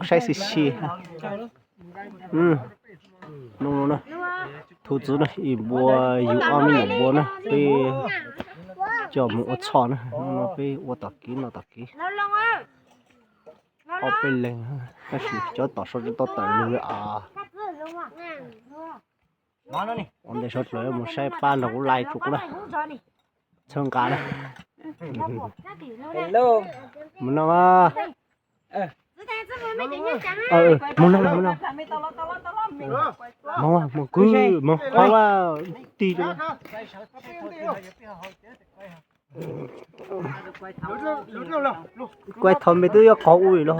Saib xi xi. Hnub no na, thu txwv na, ib npua yug ob me nyuam npua na, peb coj mus ua txhoj na. Hnub no peb ua tom kev noj tom kev. Ob peb leeg, tab sis cov tom sau tsis tau tawm lug li as. Ua ntej sawv dlawg mus saib pab nrog kuv like tso kuv na. Txhawb nqa na. Mus no mas. Mus no, mus no. Mus, mus kwv, mus qhov tig. Kuv thaum me twb yuav qhov ub los.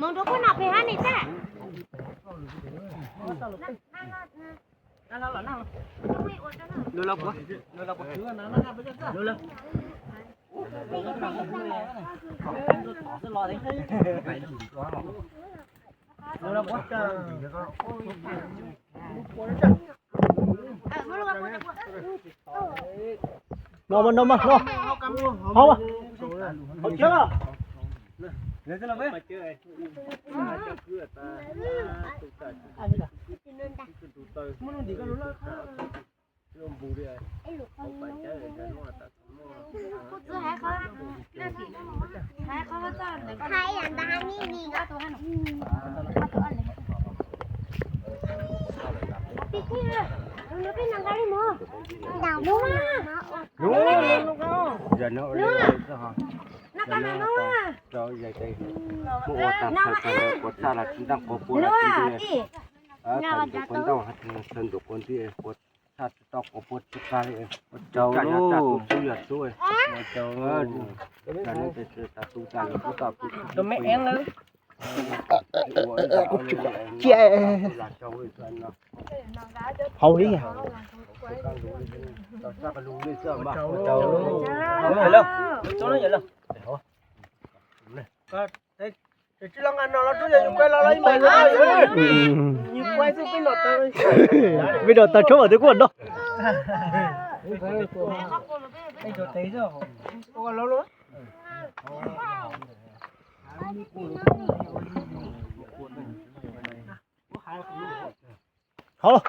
Mus rau qhov no pem hab ni tag. No mas, no mas, no. Hauv mas. Hauv kiag mas. Muab ua tag, kuv txaj los tsis ntaj quav pua los tsis nti, thaum ntawm quav ntaub, thaum ntawm quav nti, quav txaj tsis tau quav pua tsis qab li, txaj yog txaj, tub tub yog tub. Hauv li. Tsis los nqa no los rub yog yus quay los los ib mas yus quay xwb peb nom tawv. Peb nom tawv tshoob mas twb kuj no. Hov.